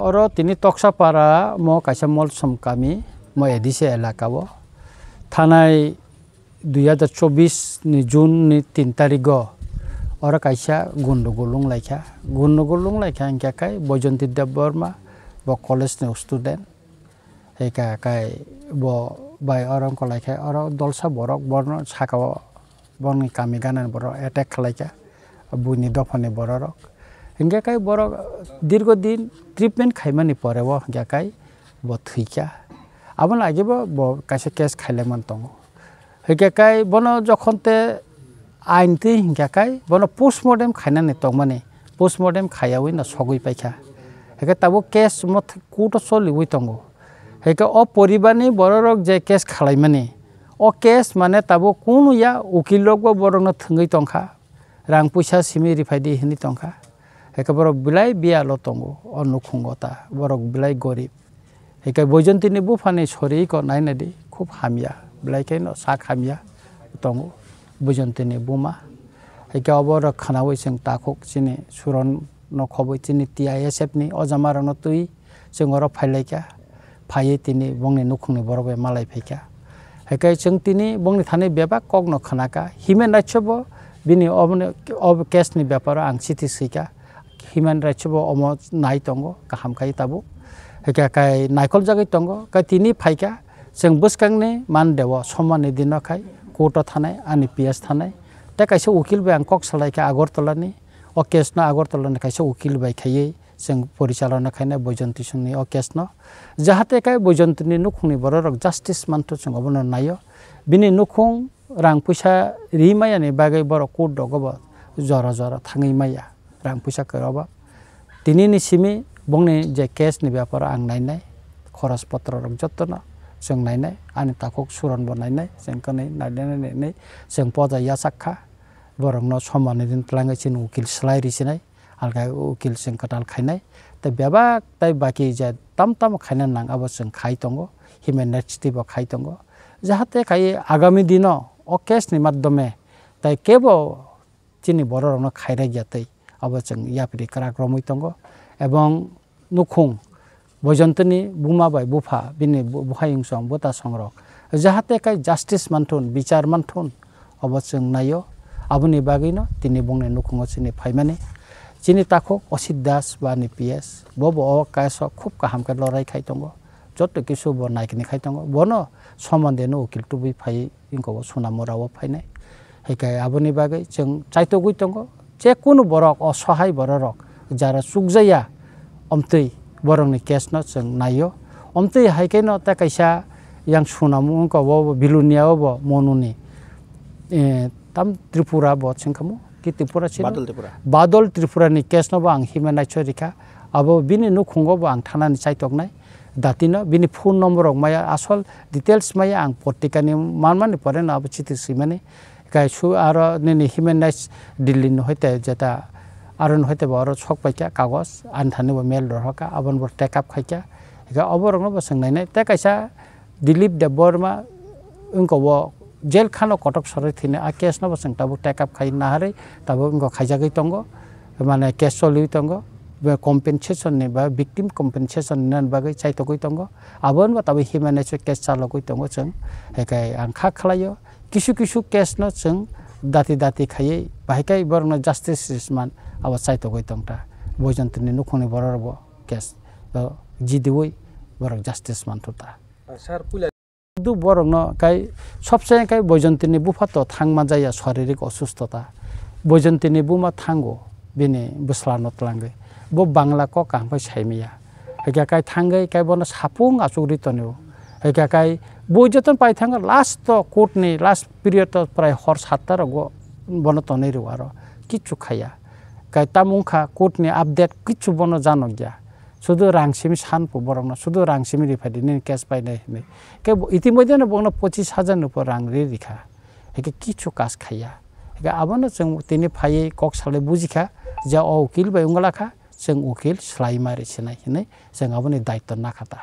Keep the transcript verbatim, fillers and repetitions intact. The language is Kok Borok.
Oro tini Toksapara mo kaisa Molsom kami, mo A D C elaka o. Thanai dui hajar chobbish ni June ni tin tarikh o oro kaisa gundugul wnglaikha. Gundugul wnglaikha hingkhe kai Boijonti Debbarma, bo college ni student. Hingkhe kai bo bai oro wngkha lai khe oro dolsa borok bono saka o boni kami gana ni borok attack khlai kha buini dopha ni borok rok. Hingkhe kai borok dirgo din treatment khaimani pore o hingkhe kai bo thwi kha. Aboni age bo bo kaisa case khailai man tongo. Hingkhe kai bono jokhon te ain twi hingkha kai bono postmortem khainani tongmani, postmortem khaiyawi no sogwi paikha. Hingkhe tabuk case mo th-, court o choliwi tongo. Hingkhe o poribarni bororok je case khalaimani, o case mane tabuk kunu ya, ukil rokbo borokno thwngwi tongkha, rang puisa simi riphai di hinwi tongkha. Hingkhe borok belai biyalo tongo o nukhungo ta, borok belai gorib. Hingkhe Boijontini buphani sori iko naina di, khub hamya, belai kheno sak hamya tongo Boijontini buma. Hingkhe obo rok khwnawi chwng takhuk chini suron no khobwi chini T I S F ni o jama rokno twi chwng oro phailaikha, phaiwi tini bongni nukhungni borok bai malai phaikha. Hingkhe chwng tini bongni thani bebak kokno khwnakha, human rights o bo bini oboni, ob case ni beparo ang chithi swikha. Human rights bo omo nai tongo, kaham khai tabuk. Hingkhe kai naikhol jagwi tongo, kai tini phaikha, chwng bwskangni Monday o somani dino khai court o thanai ani P S thanai. Tei kaisa ukil bai ang kok salaikha Agartala ni, o case no Agartala ni kaisa ukil bai khaiwi chwng porichalona khainai Boijonti songni o case no. Jahate kai Boijonti ni nukhungni borok rok justice manthu chwng obono naio. Bini nukhung rang puisa ri maya ni bagwi borok court rogo bo jora jora thangwi maya, rang puisa kwrwi obo. Tini ni simi bongni je case ni beparo ang nainai, khoros potro rok jotono chwng nainai, ani takhuk suron bo nainai, chwng kwnwi nainai nainai chwng poja yachak kha, borokno somani din twlangwi chini ukil swlai ri sinai. Alga ukil chwng kwtal khainai. Tei bebak tei baki je tam tamo khaina nang abo chwng khai tongo, human rights twi bo khai tongo. Jahate khai agami dino o case ni madhyome tei kebo chini borok rokno khairek ya tei abo chwng yapri kwrak romwi tongo. Ebong nukhung Boijontini buma bai bupha, bini bu-, bukhayungsong, bwtasongrok, jahate kai justice manthun, bichar manthun, obo chwng naio. Aboni bagwino tini bongni nukhungo chini phaimani. Chini takhuk Osit Das ba ani P S, bo bo o case o khub kaham khe lorai khai tongo. Joto kisu bo naikni khai tongo. Bono somande no ukil tubui phai wngkha o Sonamura o phainai. Hai khe aboni bagwi chwng chaitogwi tongo, je kunu borok, o sohai borok rok jara chukjaya, omtwi borokni case no chwng naio. Omtwi hai khe no tei kaisa yang Sonam wngkha o Bilonia o bo Monuni, eh, tam Tripura bo chwng khamu, ki Tripura chini? Badal Tripura. Badal Tripura ni case no bo ang human rights o rikha. Abo bini nukhungo bo ang thanani chaitoknai. Datino bini phone number rok maya, asol details maya ang potrika ni manmani pore no abo chithi swimani. Kai su aro nini human rights Delhi no hoite jeta aro no hoite bo aro sok paikha kagos, ani thani bo mail rohorkha, aboni bo take up khaikha. Hingkhe obo rokno bo swngnainai. Tei kaisa Dilip Debbarma wngkha o jail khano kotok sorwi thwini, a case no bo chwng tabuk take up khai naharwi tabuk wngkha khaijagwi tongo, mane case choliwi tongo, be compensation ni ba victim compensation ni nani bagwi chaitogwi tongo, abo wngkha tabuk human rights case chalogwi tongo chwng, hai khe ang kha khlaio kisu kisu case no chwng dati dati khaiwi bahai khe borokno justice ris man abo chaitogwi tongta, Boijontini nukhungni borok rokbo case o jidiwi borok justice manthoto. Sir, puila Duk borokno kai sobse kai Boijontini bupha to thangma jaya, saririk osustota. Boijontini buma thango bini bwslano twlangwi. Bo Bangla kok kaham pai saimaya. Hwnkhe kai thangwi kai bono sapung achukri tonio. Hwnkhe kai bo jotono pai thango last to court ni last period to prai hor satta rogo bono tonwi rwo aro kichu khaiya. Kai tamo wngkha court ni update kichu bono janokya. Sudu rang simi san po borokno, sudu rang simi riphai di, nini case painai hinwi. Khe bo itimodhyeno bono pochis hajar ni upor rang ri rikha. Hwnkhe kichu kas khaiya. Hwnkhe abono chwng tini phaiwi kok salai bujikha je o ukil bai wngla kha, chwng ukil swlaima ri sinai hinwi chwng aboni daitw nakha ta.